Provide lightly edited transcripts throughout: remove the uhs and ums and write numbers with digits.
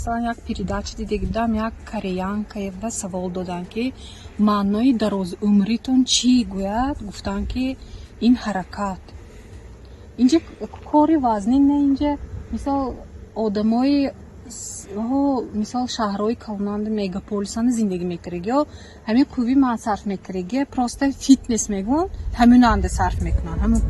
Масалан, як передача дида будам, як кореянка ва савол доданд, ки маънои дарозумритон чӣ гӯяд, гуфтанд, ки ин ҳаракат. Инҷа кори вазнин не, инҷа мисол одамои мисол шаҳрҳои калонанда, мегаполисанда зиндагӣ мекардаги ё ҳамин қувви ман сарф мекардаги, просто фитнес мегӯн, ҳаминанда сарф мекунанд. Ҳамин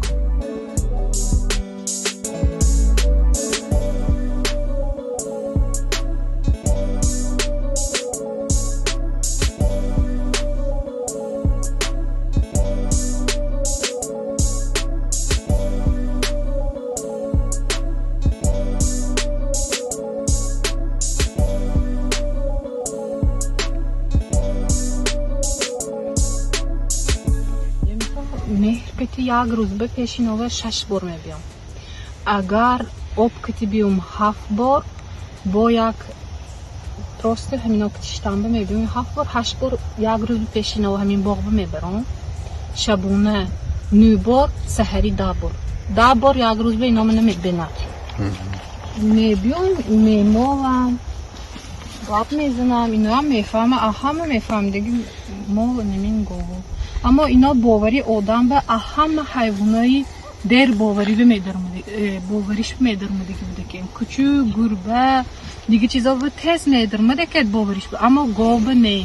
меҳр кати як рӯз ба пеши нова шаш бор мебиём. Агар об кати биём, ҳафт бор, бо як просто ҳамино кати штамба мебиём, ҳафт бор, ҳашт бор як рӯз ба пеши нова ҳамин боғ ба мебаром. Шабона нӯ бор, саҳарӣ 10 бор. 10 бор як рӯз ба ино мана мебинад. Мебиём, мемолам, лаб мезанам, иноам мефаҳма, ҳама мефаҳмам, диги мол немин гову. Аммо ино бовари одам ба ҳама ҳайвонои дер боварӣ бовариш медармадиги буда, ки кучук, гурба, дига чизо ба тез медармада, ки бовариш, аммо гов ба не.